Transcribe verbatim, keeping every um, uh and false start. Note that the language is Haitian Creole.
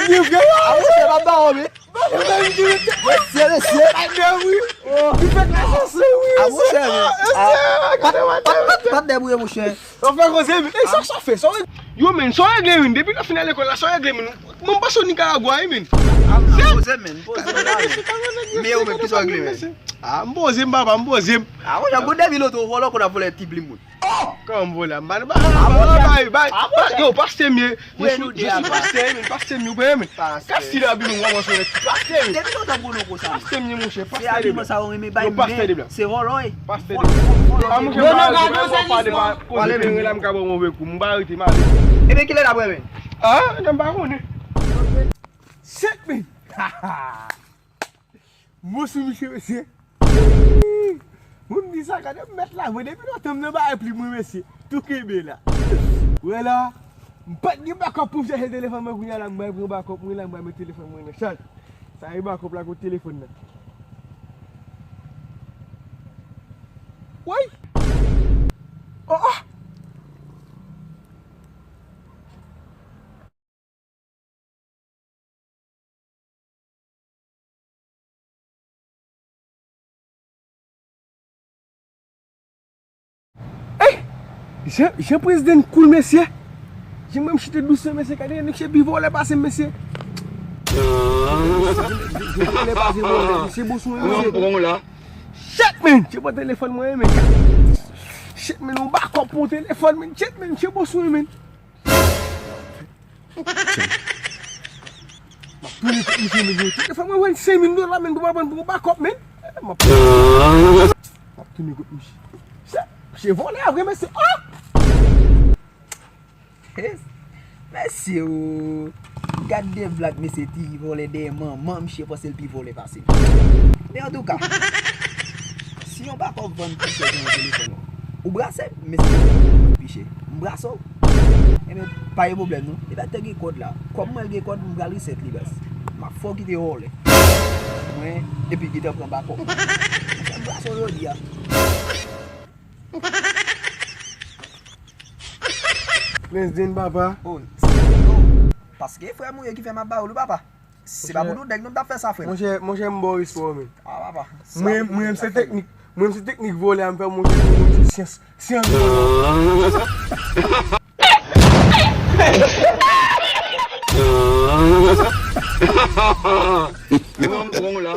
Li vre, a, monchè, pa ba w, men. Mesye, mesye. Patnè, wi. Li fèk la chans, wi. A, monchè, men. Mesye, gade, patnè, patnè, patnè, wi, monchè. Sa fè koze, men. E sa, sa fè, sa w regle? Yo, men, sa w regle, men. Depi lè w fin al lekòl la, sa w regle, men. Mwen, m panse w Nicaragua, wi, men. A, m poze, men, m poze, men. Men yo, men, ki sa w regle, men? A, m poze, m papa, m poze. A, monchè, gwo depi loto, vòlò konn ap vòlè ti plim moun. Kòman vòlè? M pa, m pa, bay, bay, bay. Yo, pastè m ye. Je suis, je suis pasteur, men, pastè m ye, ou konprann, men. Kastila bi nou, mwen, mwen, pastè m ye. Depi lontan m konnen w konsa. Pastè m ye, monchè, pastè de blan. Yo, pastè de blan. Se vòlò, e. Pastè de blan. A, monchè, m pa, m pa, m pa, m pa, koze, men, la, m ka ba w move kou. M pa rete, m ale. Ebyen, kilè n ap renmen? A, m pa konnen. Senk mil. Mo sou misye, mesye. Mwen m di sa, gade m mèt la, mwen depi lontan m nan bagay plim mwen, mesye. Tou kenbe la. Wè la, m pa t gen bakòp pou m chèche telefòn mwen, kounye a la m bay pran bakòp mwen la, m bay met telefòn mwen nan chaj. Sa e bakòp la kot telefòn nan. Woy! Oh, oh! Ey! Jan, jan prezidan koul, mesye. Jan mwen m chita dousman, mesye, gade, nèg se pi vòlè pase m, mesye. Pi vòlè pase vòlè, mesye, bon sou mwen, mesye. Shit, man! Se pran telefòn mwen, men. Shit, man, yon bakòp pou telefòn, man. Shit, man, se bon sou mwen, man. M ap tounen kont misye, men, yo. Tout fwa mwen jwenn senk mil dola, men, pou m ap pran pou yon bakòp, men. M ap, m ap tounen kont misye. Se, se vòlè a vre, men se, oh! Mesye, o. Gad de blag, mesye, ti vòlè dèyè manman misye panse l pi vòlè pase m. Men antouka, si yon bakòp vann pi chè ke yon telefòn, ou brase, men se telefòn pi chè. M brase w. Ebyen, pa gen pwoblèm, non. Ebyen, te gen kòd la. Kòm mwen gen kòd, m pral reset li, baz. M ap fè w kite wòlè. Mwen, epi gentan pran bakòp. M brase w jodi a. Prince Dean, papa. Oh, non. Paske frè m ou ye ki fè m ap ba w li, papa. Se pa pou nou nèg nou t ap fè sa, frè m. Monchè, monchè, m ba w respè, men. Ah, papa. Mwen, mwen, se teknik. Mwen, se teknik vòlè a m fè monchè, mwen, se syans. Syans vòlè. Mwen, m pran w la.